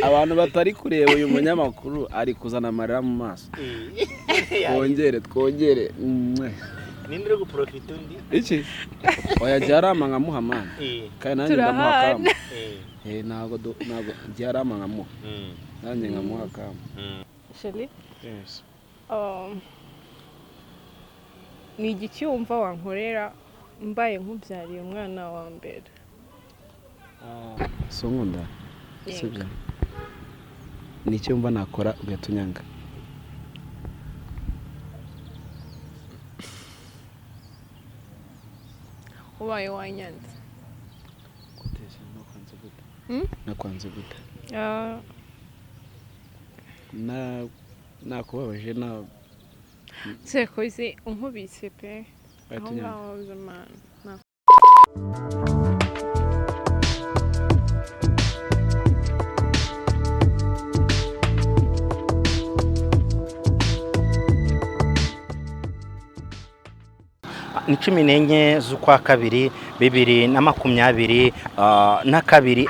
Abantu batari kureba uyu munyamakuru ari kuzana amarira mu maso. Twongere, twongere. Mwe. Ninde uri guprofita undi? Iki oya, jya arama nkamuha, man. Kandi nanjye ndamuha. Turahana. Kama. Ntabwo jya arama nkamuha, nanjye nkamuha kama. Chéri, Yes. Ni igiki wumva wankorera mbaye nkubyariye umwana wa mbere? So nkunda, sibyo? Ni icyo mba nakora ugahita unyanga? Ubaye wanyanze. Nakwanze gute? Hmm? Nakwanze gute? Ah, Na nakubabaje na sekoze unkubise pe. Ugahita aho unyanga. Ngaho man. Ni 14 z'ukwa kabiri 2022,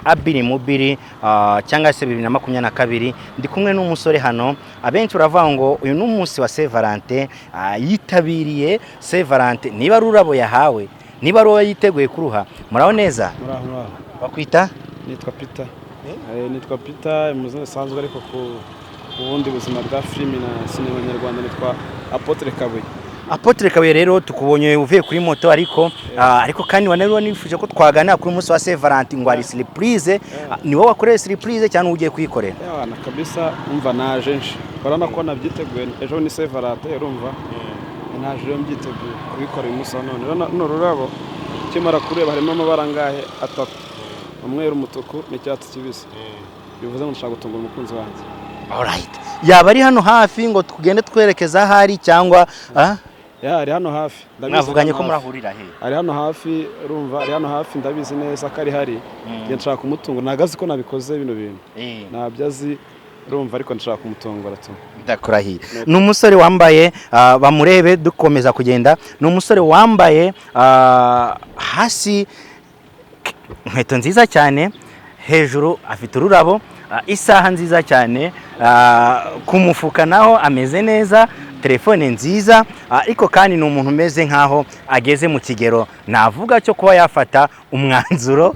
abiri mubiri, cyangwa se 2022. Ndi kumwe n'umusore hano. Abenshi baravuga ngo uyu ni umunsi wa Saint Valentin, yitabiriye Saint Valentin. Niba ari ururabo yahawe, niba ari uwo yiteguye kuruha. Muraho neza? Muraho, muraho. Bakwita? Nitwa Peter. Nitwa Peter mu buzima busanzwe, ariko ku bundi buzima bwa filimi na sinema nyarwanda nitwa Apotre Kabuye. Apotre Kabuye, rero tukubonye uvuye kuri moto, ariko kandi wanari wanifuje ko twaganira kuri umunsi wa Saint Valentin, ngo hari surprise. Ni wowe wakoreye surprise cyangwa ugiye kuyikorera? Yawana kabisa, umva, naje nje, urabona ko nabyiteguye. Ejo ni Saint Valentin, urumva naje rero mbyiteguye kubikora uyu munsi wa none. Rero runo rurabo ukimara kureba harimo amabara angahe? Atatu: umweru, umutuku n'icyatsi kibisi. Bivuze ngo ndashaka gutungura umukunzi wanjye. Alright. Yaba ari hano hafi ngo tugende twerekeza ahari, cyangwa Ya, ari hano hafi, ndabizi. Mwavuganye hano ko hafi. murahurira he? Ari hano hafi, urumva ari hano hafi, ndabizi neza ko ari hari. Njye nshaka kumutungura, ntabwo azi ko nabikoze bino bintu. Ntabyo azi, urumva, ariko nshaka kumutungura tu. Ndakurahiye. Ni umusore wambaye, bamurebe dukomeza kugenda. Ni umusore wambaye hasi inkweto nziza cyane, hejuru afite ururabo, isaha nziza cyane, ku mufuka naho ameze neza, telefone nziza, ariko kandi ni umuntu umeze nkaho ageze mu kigero navuga cyo kuba yafata umwanzuro.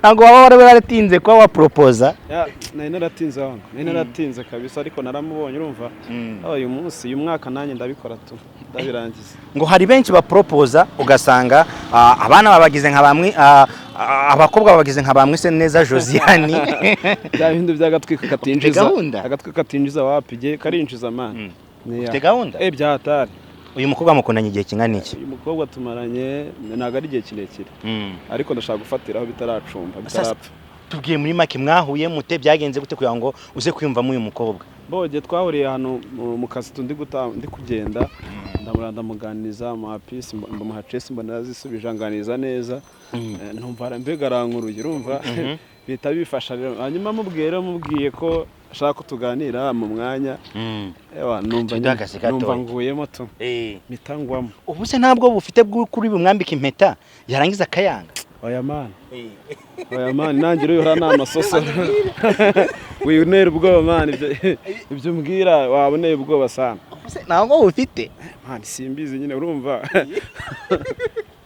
Ntabwo waba wari waratinze kuba waporopoza? Ya, nari naratinze wangu, nari naratinze kabisa, ariko naramubonye, urumva. Ah, uyu munsi, uyu mwaka nanjye ndabikora tu, ndabirangiza. Ngo hari benshi baporopoza ugasanga abana babagize nka bamwe, abakobwa babagize nka bamwe se neza Josiane. Bya bindi by'agatwiko katinjiza. Gahunda? Agatwiko katinjiza wapi, igihe karinjiza, man. Ufite gahunda? Eh, byahatari. Uyu mukobwa mukundanye igihe kingana iki? Uyu mukobwa tumaranye ntabwo ari igihe kirekire, ariko ndashaka gufatiraho bitaracumba, bitarapfa. Tubwiye muri make, mwahuye mute? Byagenze gute kugira ngo uze kwiyumvamo uyu mukobwa? Boge twahuriye ahantu mu kazi tu, ndi kugenda ndamura, ndamuganiriza, muha peace, mbamuha chesi, mbona arazisubije, anganiriza neza. Numva mbega arankuruye, urumva bihita bifasha rero. Hanyuma mubwiye rero, mubwiye ko ashaka ko tuganira mu mwanya, ewa numva Tuduhe akazi gatoya. Numva nguyemo tu, mpita ngwamo. Ubu se ntabwo bufite bw'ukuri bumwambika impeta yarangiza akayanga? Oya man, oya man, nanjye uriho ni amasoso, wintera ubwoba man. Ibyo umbwira waba uneye ubwoba sana. Ubu se ntabwo bufite? Man, simbizi nyine, urumva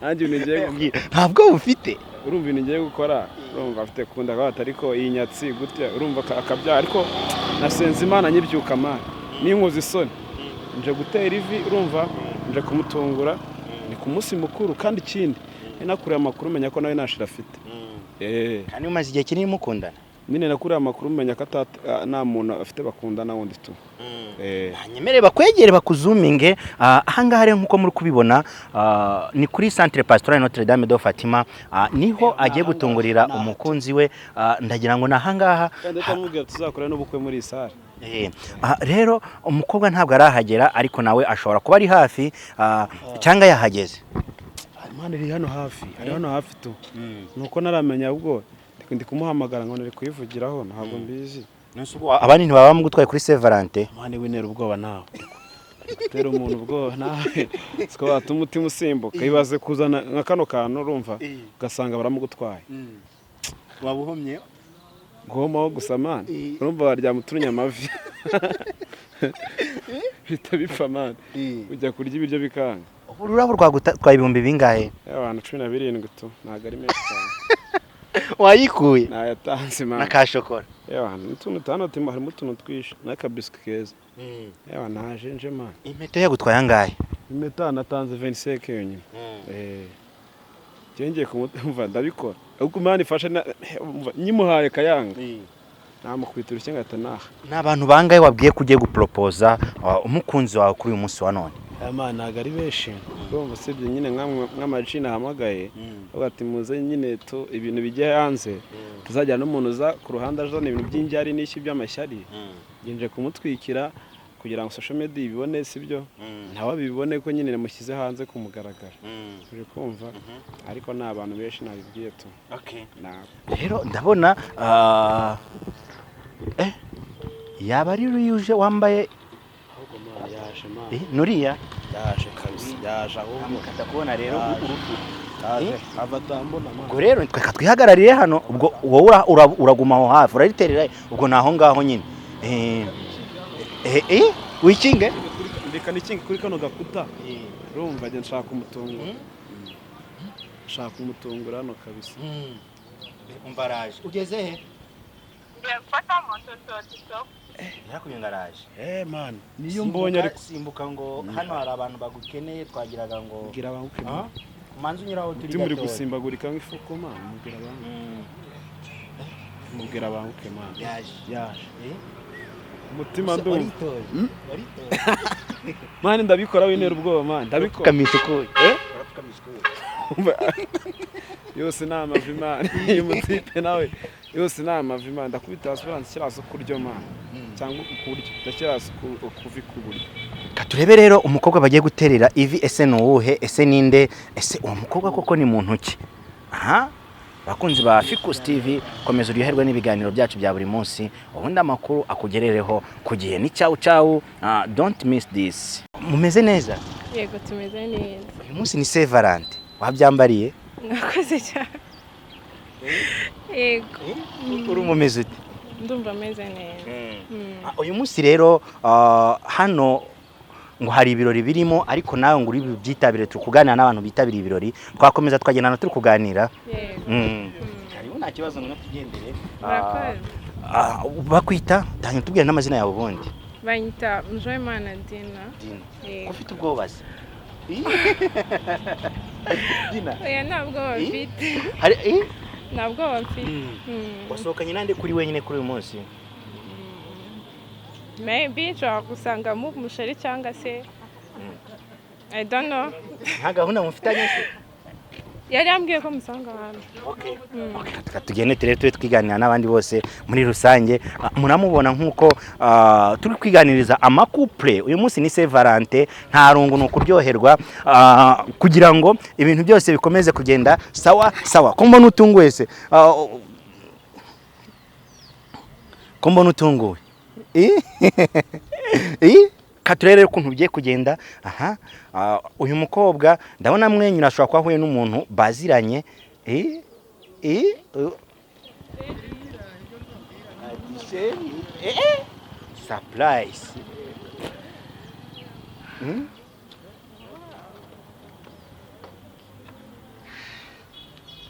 nanjye ibintu ngiye gukora. Ntabwo bufite? Urumva ibintu ngiye gukora, urumva afite kunda akabata, ariko iyi nyatsi gutya, urumva akabyara, ariko nasenze Imana nyibyuka, man, ninkoze isoni nje gutera ivi, urumva nje kumutungura, ni ku munsi mukuru. Kandi ikindi nakuriye amakuru menya ko nawe nta shira afite. Kandi mumaze igihe kinini mukundana? Nyine nakuriye amakuru menya ko nta muntu afite bakundana wundi tu. Nyemere bakwegere bakuzuminge. Ahangaha rero nk'uko muri kubibona, ni kuri Centre Pastoral Notre Dame de Fatima, niho agiye gutungurira umukunzi we. Ndagira ngo ni ahangaha. Kandi reka mubwira tuzakora n'ubukwe muri iyi sare. Rero umukobwa ntabwo arahagera, ariko nawe ashobora kuba ari hafi, cyangwa yahageze. Imana iri hano hafi, ari hano hafi tu, nuko naramenya ubwo ndi kumuhamagara ngo nari kuyivugiraho, ntabwo mbizi. Abandi ntibaba bamugutwaye kuri Saint Valentin? Mani, wintera ubwoba nawe, gutera umuntu ubwoba nawe siko watuma umutima usimbuka. Ibaze kuzana nka kano kantu, urumva ugasanga baramugutwaye. Waba uhomye. Guhomaho gusa, man. Urumva waryama uturunya amavi, bihita bipfa, man, ujya kurya ibiryo bikanga. Ururabo rwagutwaye ibihumbi bingahe? Abantu 17 tu, ntabwo ari menshi cyane. Wayikuye? Nayatanze, man. N'akashokora? Yewe, n'utuntu tano harimo utuntu twinshi n'akabiswi keza. Yewe, naje nje, man. Impeta yagutwaye angahe? Impeta natanze 25 yonyine. Ngiye kumumva ndabikora, ariko Imana ifashe umva, nyimuhaye kayanga namukubita urushyi ngahita naha. Ni abantu bangahe wabwiye ko ugiye guporopoza umukunzi wawe kuri uyu munsi wa none? Aya ntabwo ari benshi. Urumva, usibye nyine nk'amaji nahamagaye, bavuga ati muze nyine tu ibintu bijya hanze, tuzajya n'umuntu uza ku ruhande azana ibintu by'injyari n'ishyi by'amashyari. Ngenje kumutwikira kugira ngo social media ibibone, sibyo? Ntawe abibone ko nyine namushyize hanze ku mugaragaro, uri kumva? Ariko ni abantu benshi nabibwiye tu, ntabwo. Rero ndabona yaba ari ruyuje wambaye. Ahubwo man, yaje, man. Nuriya? Yaje kabisa, yaje ahubwo. Ndakubona rero. Yaje. Yaje ava atambona, man. Ubwo rero reka twihagararire hano. Ubwo wowe uraguma aho hafi, urariterera, ubwo ni aho ngaho nyine. Wikinge. Reka nikinge kuri kano gakuta. Urumva, njye nshaka umutungura, nshaka umutungura hano kabisa. Umva, araje. Ugeze he? Ngiye gufata moto tuba isoko. Yarakubwiye ngo araje. Eh man, niyo mbonye ariko. Simbuka ngo hano hari abantu bagukeneye, twagiraga ngo Mbwira banguke. Ah? Umanze unyuraho turi Umutima uri gatoya. gusimbagurika nk'ifuku, man. Mubwira banguke. Mubwira banguke, man. Yaje. Yaje. Eh? Umutima Ese ndumva. Waritoje, waritoje. Man, ndabikora, wintera ubwoba, man, ndabikora. Urapfukamisha ukuye. Eh? Urapfukamisha ukuye. Yose ni amavi, man. Uyu mutipe nawe, yose ni amavi, man. Ndakubita hasi, nshyira hasi ukuryo, man, cyangwa ukuryo, ndashyira hasi ukuvi k'uburyo. Ka turebe rero umukobwa bagiye guterera ivi. Ese ni uwuhe? Ese ninde? Ese uwo mukobwa koko ni muntu ki? Aha, bakunzi ba Ficus TV, komeza uryoherwe n'ibiganiro byacu bya buri munsi, ubundi amakuru akugerereho ku gihe. Ni cyawu cyawu. Don't miss this. Mumeze neza? Yego, tumeze neza. Uyu munsi ni Saint Valentin, wabyambariye? Mwakoze cyane, yego. Uri umumeze ute? Ndumva ameze neza. Ah, uyu munsi rero hano ngo hari ibirori birimo, ariko nawe ngo uri bubyitabire. Turi kuganira n'abantu bitabiriye ibirori, twakomeza tukagendana turi kuganira. Yego. Hariho, nta kibazo, ngo tugendere. Murakoze. Bakwita tangira tubwire n'amazina yawe ubundi. Banyita Mujawimana Dina. Dina? Yego. Ko ufite ubwoba se, Dina? Oya, nta bwoba mfite. Hari eh? Nta bwoba mfite. Wasohokanye nande kuri wenyine kuri uyu munsi? Maybe nshobora gusangamo umusheri cyangwa se I don't know. Nta gahunda mufitanye se? Yari yambwiye ko musanga hano. Okay. Okay, reka tugende turebe, tube twiganira n'abandi bose muri rusange. Muramubona nk'uko turi kwiganiriza amakupure. Uyu munsi ni Saint Valentin, nta rungu, ni ukuryoherwa, kugira ngo ibintu byose bikomeze kugenda sawa sawa. Ko mbona utunguwe se? Ko mbona utunguwe? Eh? Eh? Ka turebe ukuntu bigiye kugenda aha. Uyu mukobwa ndabona amwenyura, ashobora kuba ahuye n'umuntu baziranye. Eh? Eh? Ati chéri, eh? Surprise.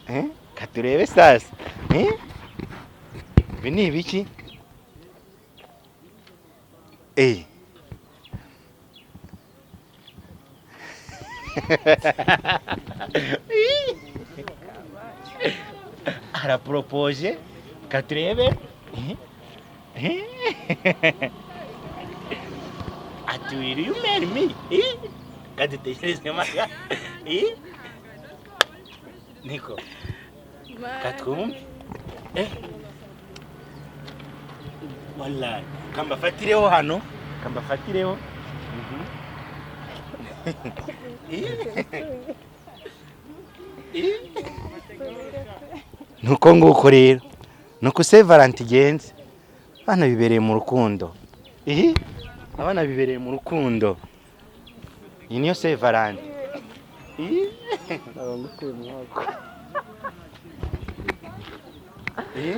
Eh? Katurebe sasa. Eh? Ibi ni ibiki? Eh. Araporopoje, katurebe. Eh? Eh? Ati will you marry me? Eh? Kadutekereze maka. Eh? Niko, katwumve. Eh? Wallahi, kambafatireho hano, kambafatireho. Eh? Eh? Nuko nguko rero, nuko Saint Valentin igenze. Abana bibereye mu rukundo. Ihi, abana bibereye mu rukundo. Iyi niyo Saint Valentin. Ihi. Abanguteye umwaka. Ihi.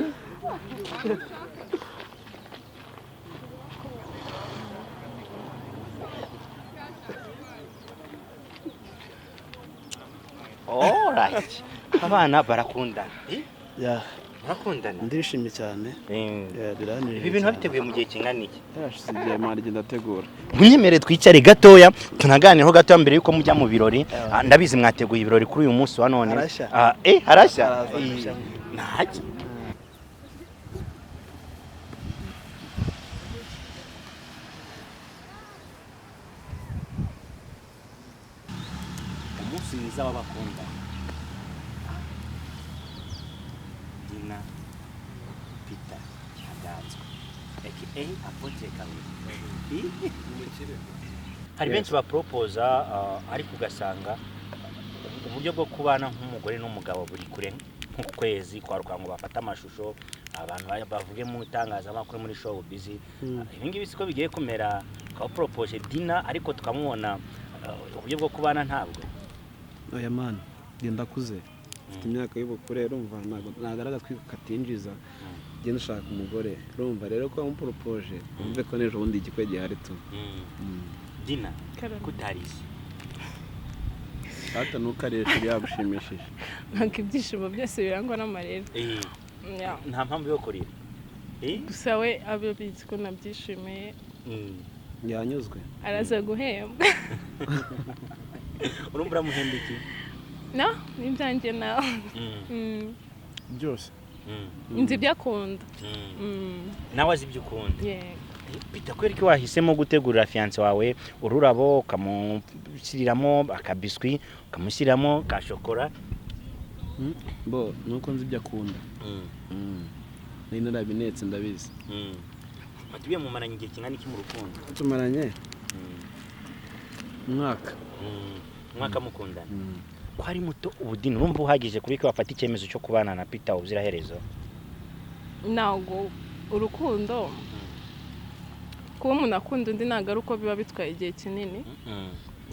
Alright. Abana barakundana. Eh? Yeah, Barakundana. ndishimye cyane. Yeah, biranejeje. Ibi bintu wabiteguye mu gihe kingana iki? Yarashize igihe mara igenda ategura. Munyemere twicare gatoya tunaganireho gatoya mbere yuko mujya mu birori. Ndabizi mwateguye ibirori kuri uyu munsi wa none. Harashya. Harashya. Haraza gushya. Ntacyo. Umunsi mwiza w'abakundana. Dina Peter Ntaganzwa aka Apotre Kabuye. Hari benshi baporopoza, ariko ugasanga uburyo bwo kubana nk'umugore n'umugabo buri kure nk'ukwezi kwa ngo bafate amashusho abantu bavuge mu itangazamakuru muri show busy. Ibi ngibi siko bigiye kumera, twaporopoje Dina ariko tukamubona uburyo bwo kubana ntabwo. Oya man, genda akuze. Mfite imyaka y'ubukure, urumva ntabwo nagaragaza ko katinjiza. Genda ushaka umugore, urumva rero ko wamuporopoje, wumve ko n'ejo bundi igikwe gihari tu. Dina Karame. kutarize. Hata ntukareshe byagushimishije. Ntabwo ibyishimo byose birangwa n'amarira. Yeah. Nta mpamvu yo kurira. Gusa we abizi ko nabyishimiye. Yanyuzwe. Araza guhembwa. Urumva uramuhemba iki? No, n'ibyanjye nawe. Byose. Nzi ibyo akunda. Nawe azi ibyo ukunda. Yego. Peter, kubera ko wahisemo gutegurira fiance wawe ururabo ukamushyiriramo akabiswi ukamushyiriramo ka shokora? Bo nuko nzi ibyo akunda. Nari narabinetse ndabizi. Matubiye mumaranye igihe kingana iki mu rukundo? Tumaranye umwaka. Umwaka mukundana. Ko ari muto ubudini urumva uhagije kubika wafata icyemezo cyo kubana na Peter ubuziraherezo? Ntabwo urukundo kuba umuntu akunda undi ntabwo ari uko biba bitwaye igihe kinini.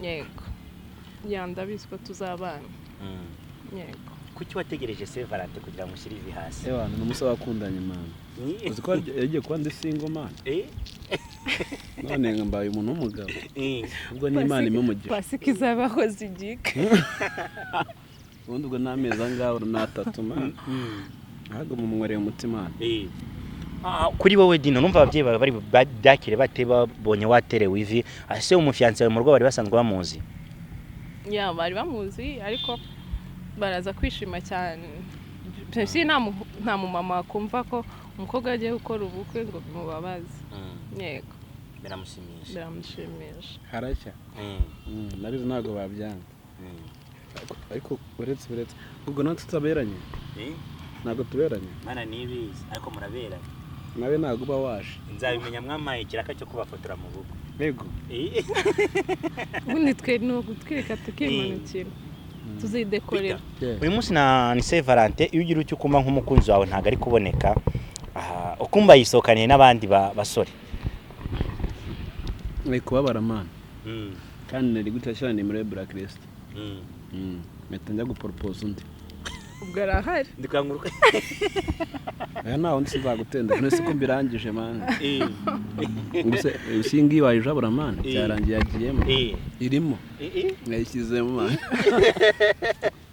Yego. Ya ndabizi ko tuzabana. Yego. Kuki wategereje Saint Valentin kugira ngo ushyire ivi hasi? Ewa, ni umusore wakundanye man. Uzi ko yagiye kuba ndi single man. None mbaye umuntu w'umugabo. Ubwo ni Imana imumugisha. Pasika izabaho zigika. Ubundi ubwo n'amezi angahe ni atatu man. Ahubwo mumwereye umutima. Kuri wowe Dino, numva ababyeyi bawe bari byakire bate babonye waterewe ivi? Ese umufiance wawe mu rugo bari basanzwe bamuzi? Ya bari bamuzi ariko baraza kwishima cyane. Mbese nta mumama wakumva ko umukobwa agiye gukora ubukwe ngo bimubabaze. Yego. Biramushimisha. Biramushimisha. Harashya. Nabizi ntabwo babyanga. Ariko uretse ubwo natwe tutaberanye. Ntabwo tuberanye. Mana nibizi ariko muraberanye. Nawe ntabwo uba waje. Nzabimenya mwamaye ikiraka cyo kubafotora mu bukwe. Yego. Ubundi twe ni ugutwika tukimanukira. Tuzidekorera. Uyu munsi ni Saint Valentin, iyo ugira icyo ukuma nk'umukunzi wawe ntabwo ari kuboneka. Ukumva yisokaniye n'abandi basore. Ari kubabara man. Kandi nari gutashyira ni muri blacklist. Mpita njya gupropose undi. Ubwo arahari. Ndikanguruka. Aya nta wundi sinzagutenda none se ko mbirangije man. Ubuse usingi wayijabura man cyarangiye yagiyemo. Irimo. Nayishyizemo man.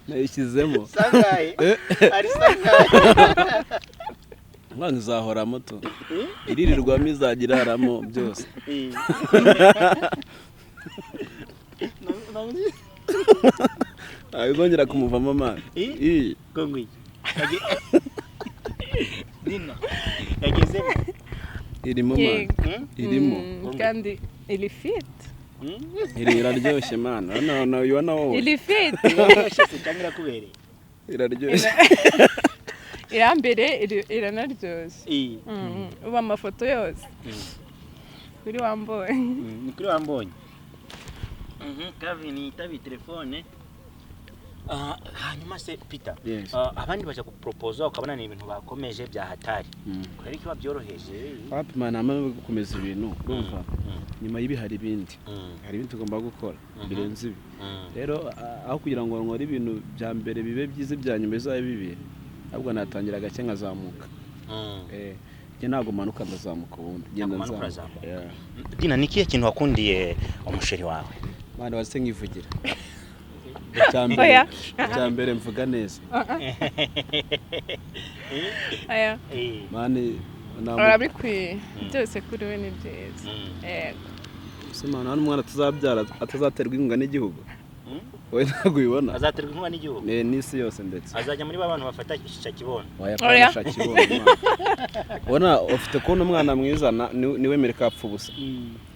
Nayishyizemo. Sangaye. Ari sangaye. Mwana izahoramo tu. Iririrwamo izagira haramo byose. Ntabwo kumuvamo man. Kongwi. Dina. Yagezemo. Irimo man. Irimo. Kandi iri fit. Iri iraryoshye man. No ubona wowe. Iri fit. Cyangwa irakubereye. Iraryoshye. Irambere iranaryoshye. Uba amafoto yose. Kuri wambonye. Ni kuri wambonye. Kevin yitabiye telefone. Hanyuma se Peter, abandi baje gupropose ukabona ni ibintu bakomeje bya hatari. Kubera iki babyoroheje? Wapi man, ama gukomeza ibintu urumva. Nyuma y'ibi hari ibindi. Hari ibindi tugomba gukora birenze ibi. Rero aho kugira ngo nkore ibintu bya mbere bibe byiza bya nyuma bizabe bibi, ahubwo natangira gake nkazamuka. Njye ntabwo manuka, ndazamuka ubundi. Ngenda Ntabwo umanuka, nzamuka. urazamuka. Yeah. Dina, ni ikihe kintu wakundiye umusheri wawe? Mwana wase nkivugira. Icya mbere, Oya. icya mbere mvuga neza. Aya. Man, Arabikwiye byose, kuri we ni byiza, yego. Se man, hano umwana tuzabyara atazaterwa inkunga n'igihugu? Wowe ntabwo ubibona? Azaterwa inkunga n'igihugu? N'isi yose ndetse. Azajya muri ba bantu bafata shisha kibondo? Wayakoresha kibondo. Ubona ufite kubona umwana mwiza niwemere ko apfa ubusa,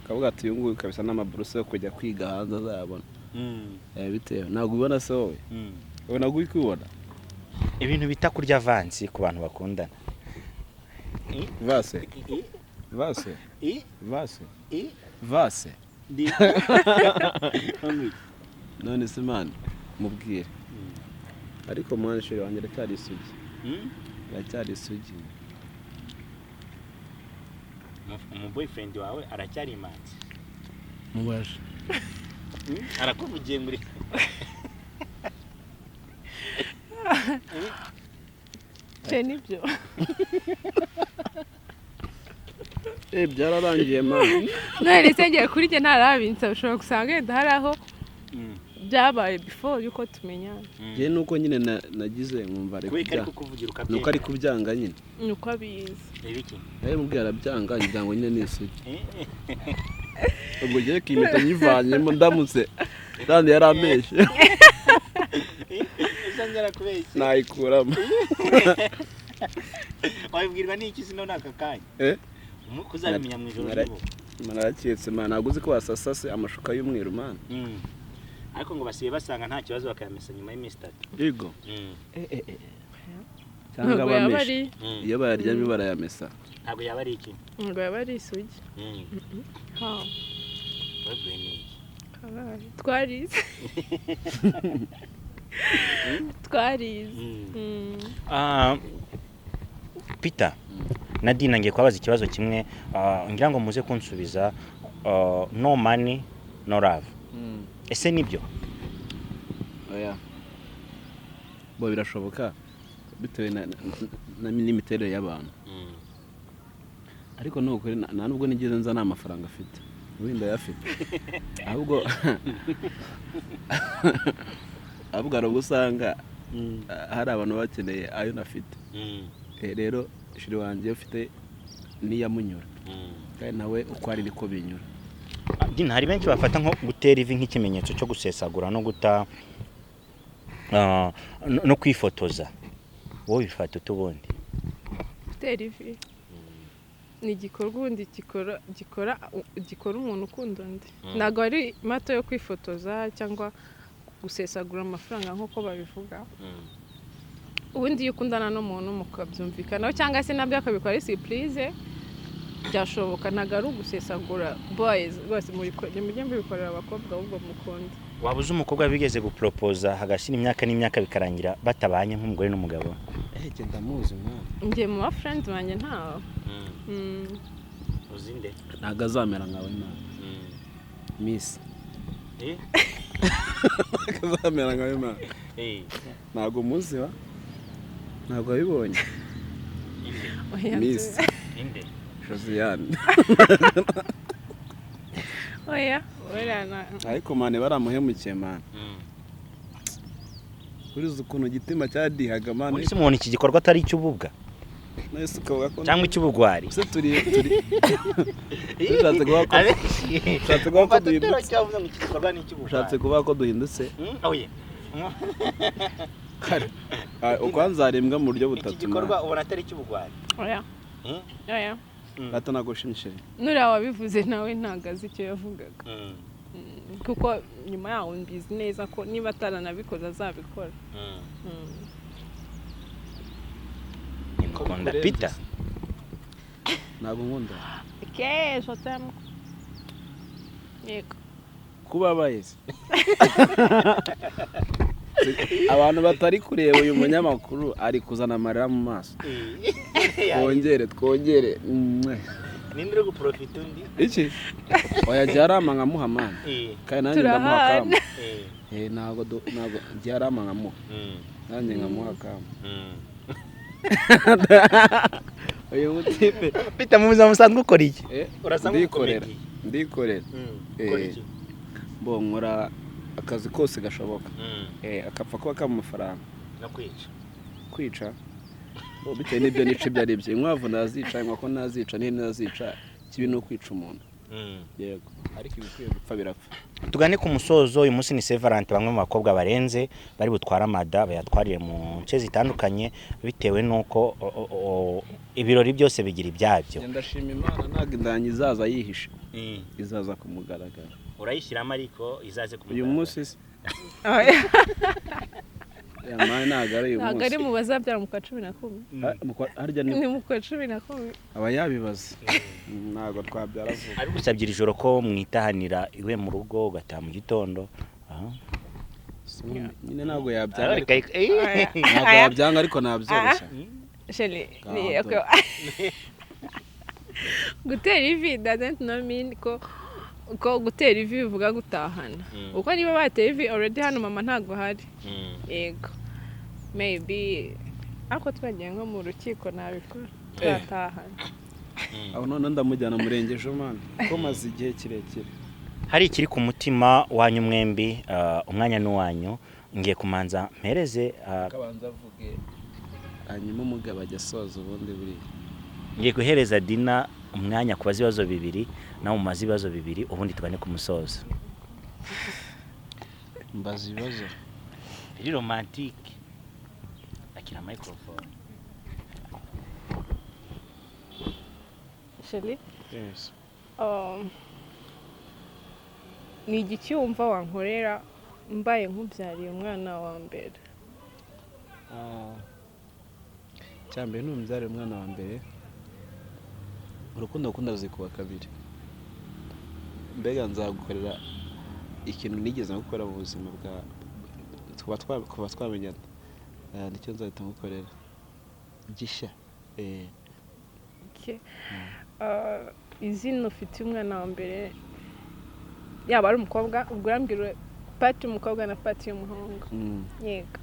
kavuga ati uyu nguyu kabisa n'amaburuse yo kujya kwiga hanze azayabona. Bitewe ntabwo ubibona se wowe? Ubona uri kubibona? Ibintu bita kurya avansi ku bantu bakundana. Vase vase vase vase. None se man, mubwire, ariko mwana, chéri wanjye aracyari isugi, aracyari isugi. Umu boyfriend wawe aracyari imanzi? Mubaje. Arakuvugiye muri Cye nibyo. Byararangiye man. None se ngiye kuri njye ntarabinsaba, ushobora gusanga wenda hari aho byabaye before yuko tumenyana. Njye nuko nyine nagize nkumva ari Kubera ari kubyanga. kukuvugira Nuko ari ukabyemera. Kubyanga nyine. Ni uko abizi. Ibiki? Nawe mubwira arabyanga, ngira ngo nyine ni isugi. Ubwo ngiye kiyimita nyivanyemo ndamutse kandi yarambeshye. Usanze arakubeshye. Nayikuramo. Wabibwirwa n'iki sino n'aka kanya? Eh? Kuzabimenya mu ijoro ry'ubu. Naraketse man, ntabwo uzi ko basasase amashuka y'umweru man. Ariko ngo basigaye basanga nta kibazo, bakayamesa nyuma y'iminsi 3. Yego. Cyangwa Ntabwo yaba bameshe. ari Iyo bayaryamye barayamesa. Ntabwo yaba ari iki? Ntabwo yaba ari isugi. Ha. Wabibwiwe n'iki? Kabaye. Twarize, twarize. Peter na Dina, ngiye kubabaza ikibazo kimwe, ngira ngo muze kunsubiza. No money no love, ese nibyo? Oya bo, birashoboka bitewe n'imiterere y'abantu, ariko ni ukuri nta nubwo nigeze nza nta mafaranga afite, wenda ayafite, ahubwo hari ubwo usanga hari abantu baba bakeneye ayo nafite. Rero chéri wanjye iyo ufite niyamunyura, kandi nawe uko ari niko binyura. Dina, hari benshi bafata nko gutera ivi nk'ikimenyetso cyo gusesagura no guta no kwifotoza. Wowe bifata ute ubundi? Gutera ivi ni igikorwa ubundi gikora umuntu ukunda undi. Ntabwo ari matter yo kwifotoza cyangwa gusesagura amafaranga nk'uko babivuga. Ubundi iyo ukundana n'umuntu mukabyumvikanaho, cyangwa se nabyo akabikora ari surprise, byashoboka. Ntabwo ari ugusesagura. Boys rwose mujye mubikorera abakobwa ahubwo mukunda. Waba uzi umukobwa bigeze guporopoza hagashyira imyaka n'imyaka bikarangira batabanye nk'umugore n'umugabo? Genda muzi mwana. Njye mu ba friends banjye ntawe. Uzi nde? Ntabwo azamera nkawe mwana, miss. Ntabwo azamera nkawe mwana. Ntabwo muzi wa, ntabwo wabibonye? Oya. Miss. Inde? Josiane. Oya, oya Ariko man, baramuhemukiye man. Urizi ukuntu igitima cyadihaga man. Ese mubona iki gikorwa atari icy'ububwa Nahise ukavuga ko cyangwa icy'ubugwari? Se turi ushatse kuvuga ko ushatse kuvuga ko duhindutse? Cyavuze ngo iki gikorwa ni icy'ubugwari. Ushatse kuvuga ko duhindutse? Oya. Ah, ukwanza harembwa mu buryo Iki butatu. gikorwa ubona atari icy'ubugwari? Oya. Oya. Rata ntabwo ushimishije. Nuriya wabivuze nawe ntabwo azi icyo yavugaga, kuko nyuma yaho mbizi neza ko niba ataranabikoze azabikora. Ukunda Peter? Ntabwo nkunda. Okay, je t'aime. Yego. Kuba baheze abantu batari kureba uyu munyamakuru ari kuzana amarira mu maso. Twongere, twongere. Mwah. Ninde uri guprofita undi? Iki oya, jya arama nkamuha man, kandi nanjye ndamuha Turahana. kamba. Ntabwo ntabwo jya arama nkamuha, nanjye nkamuha kamba. Uyu mutipe. Peter, mu buzima busanzwe ukora iki? Urasa Ndikorera. nk'umukomediye. Ndikorera. Ukora iki? Bo nkora akazi kose gashoboka, akapfa kuba kaba amafaranga. No kwica? Kwica bo, bitewe n'ibyo nica ibyo ari byo. Inkwavu nazica, inkoko nazica, n'ihene nazica. Ikibi ni ukwica umuntu. Yego, ariko ibikwiye gupfa birapfa. Tugane ku musozo. Uyu munsi ni Saint Valentin. Bamwe mu bakobwa barenze bari butware amada, bayatwarire mu nce zitandukanye, bitewe n'uko ibirori byose bigira ibyabyo. Ndashima Imana, ntabwo indangi izaza yihishe, izaza ku mugaragaro. Urayishyiramo, ariko izaze ku Uyu munsi se yamaye, ntabwo ari uyu Ntabwo munsi. ari mu bazabyara mu kwa 11. Ah, harya ni Ni mu kwa 11. Aba yabibaze, ntabwo twabyara vuba. Ari gusabye iri joro ko mwitahanira iwe mu rugo, ugataha mu gitondo. Aha. Nyine ntabwo yabyara ariko Ariko- ntabwo yabyanga, ariko nabyoroshya. Chéri, ni Ngaho. okay. Gutera ivi doesn't not mean ko gutera ivi bivuga gutahana. Kuko niba bateye ivi already hano, mama ntabwo ahari. Yego, maybe, ariko twagiye nko mu rukiko nabikora, twatahana. Aho none ndamujyana murenge ejo, man, ko maze igihe kirekire. Hari ikiri ku mutima wanyu mwembi, umwanya n'uwanyu. Ngiye kumanza mpereze Akabanza avuge, hanyuma umugabo ajya asoza ubundi buriya. Ngiye guhereza Dina umwanya kubaza ibibazo bibiri, nawe mumaze ibibazo bibiri, ubundi tugane ku musozo. Mbaza ibibazo. Biri romantique. Akira microphone. Chéri, Yes. Ni igiki wumva wankorera mbaye nkubyariye umwana wa mbere? Icya mbere, numbyarira umwana wa mbere, urukundo gukunda ruzikuba kabiri. Mbega nzagukorera ikintu nigeze gukora mu buzima bwa kuva twamenyana. Nicyo nzahita ngukorera gishya. Okay. Izina ufite umwana wa mbere, yaba ari umukobwa, ubwo urambwira part y'umukobwa na part y'umuhungu. Yego.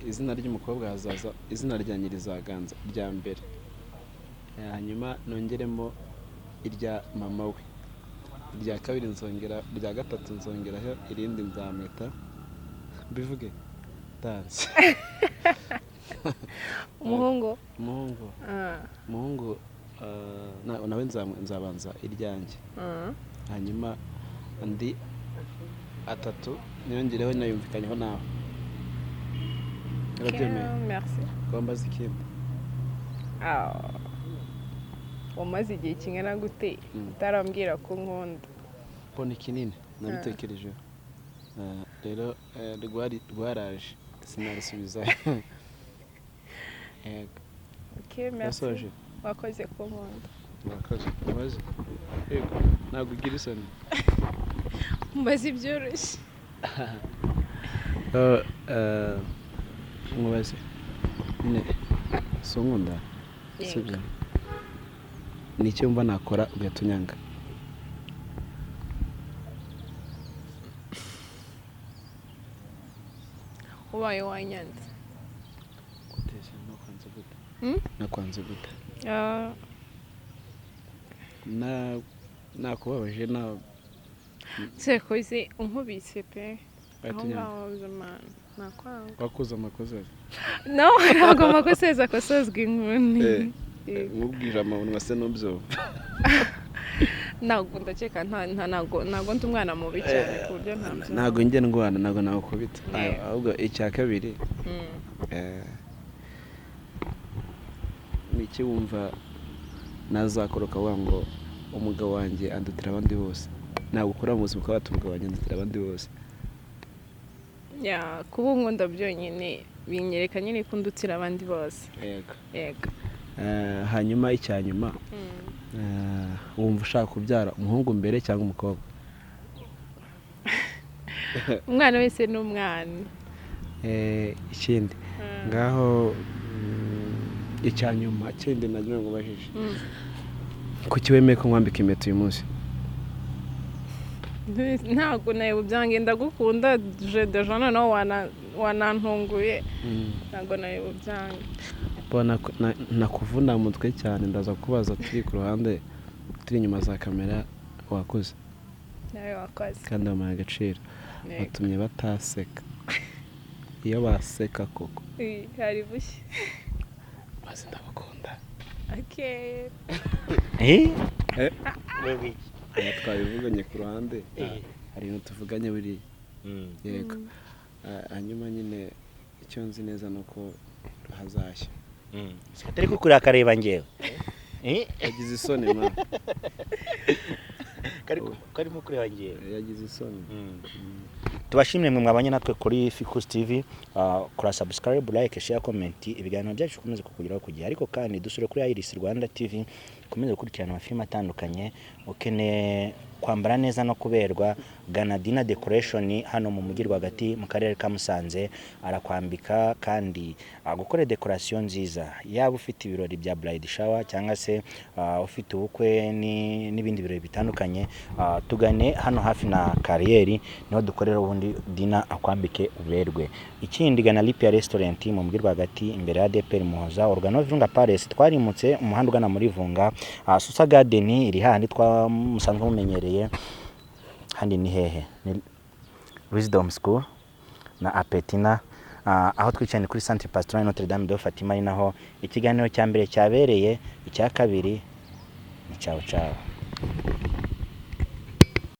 Izina ry'umukobwa hazaza izina ryanjye rizaganza rya mbere. Hanyuma nongeremo irya mama we irya kabiri, nzongera irya gatatu, nzongeraho irindi nzamwita, mbivuge danse. Umuhungu? Umuhungu. Umuhungu, nawe nzabanza iryanjye, hanyuma andi atatu niyongereho nayumvikanyeho nawe. Urabyemeye? Okay, merci. Wambaza ikindi. Wamaze igihe kingana gute utarambwira ko nkunda? Mbona kinini nabitekerejeho. Rero rwaraje sinarisubizayo. Yego. Okay, merci. Yasoje. Wakoze ko nkunda. Murakoze. Mubaze. Yego, ntabwo ugira isoni. Mbaze ibyoroshye. Mubaze nyine, si unkunda, sibyo? Ni icyo mba nakora ugahita unyanga? Ubaye wanyanze. Gute se? Nakwanze gute? Hmm? Nakwanze gute? Nakubabaje na Sekoze unkubise pe. Wahita Aho unyanga. ngaho man, nakwanga. Wakoze amakosa. No, ntabwo amakosa akosozwa inkoni. Nkubwije amabunwa se nubyumva? Ntabwo, ndakeka ntabwo ndi umwana mubi cyane ku buryo ntabyo. Ntabwo njye ndwana, ntabwo nagukubita. Ahubwo icya kabiri, ni iki wumva nazakora ukavuga ngo umugabo wanjye andutira abandi bose? Ntabwo ukora mu buzima ukaba wati umugabo wanjye andutira abandi bose. Yeah, kuba unkunda byonyine binyereka nyine ko undutira abandi bose. Yego. Yego. Hanyuma icya nyuma, wumva ushaka kubyara umuhungu mbere cyangwa umukobwa? Umwana wese ni umwana. Ikindi ngaho, icya nyuma kindi nagira ngo ubajije, kuki wemeye ko nkwambika impeta uyu munsi? Ntabwo nawe byange, ndagukunda je déjà, noneho wanantunguye, ntabwo nawe byange. Mbona nakuvuna mutwe cyane, ndaza kubaza turi ku ruhande, turi inyuma za kamera. Wakoze. Nawe wakoze. Kandi wamuhaye agaciro. Yego. Batumye bataseka, iyo baseka koko. Hari bushye. Maze ndabakunda. Okay. Eh? Aya twabivuganye ku ruhande, hari ibintu tuvuganye buriya. Yego. Hanyuma nyine icyo nzi neza ni uko hazashya. Atari kukureba, akareba njyewe. Eh? Yagize isoni ma. Karimo kureba njyewe. Yagize isoni. Tubashimire mwe mwabanye natwe kuri Ficus TV. Kora subscribe, like, share, comment, ibiganiro byacu bikomeze kukugeraho ku gihe. Ariko kandi dusure kuri Iris Rwanda TV, ukomeze gukurikirana amafilime atandukanye. Ukeneye kwambara neza no kuberwa, gana Dina Decoration hano mu mujyi rwagati mu karere ka Musanze, arakwambika kandi agukore decoration nziza. Yaba ufite ibirori bya bride shower cyangwa se ufite ubukwe n'ibindi birori bitandukanye, tugane hano hafi na Kariyeri, niho dukorera, ubundi Dina akwambike uberwe. Ikindi, gana Lipia Restaurant mu mujyi rwagati imbere ya ADEPR Muhoza, Organo Virunga Palace twarimutse, umuhanda ugana muri Vunga, Susa Garden iri handi twa musanzwe mumenyereye. Handi ni hehe? Ni Wisdom School na Apetina. Aho twicaye ni kuri Centre Pastoral Notre Dame de Fatima, ari naho ikiganiro cya mbere cyabereye, icya kabiri ni ciao ciao.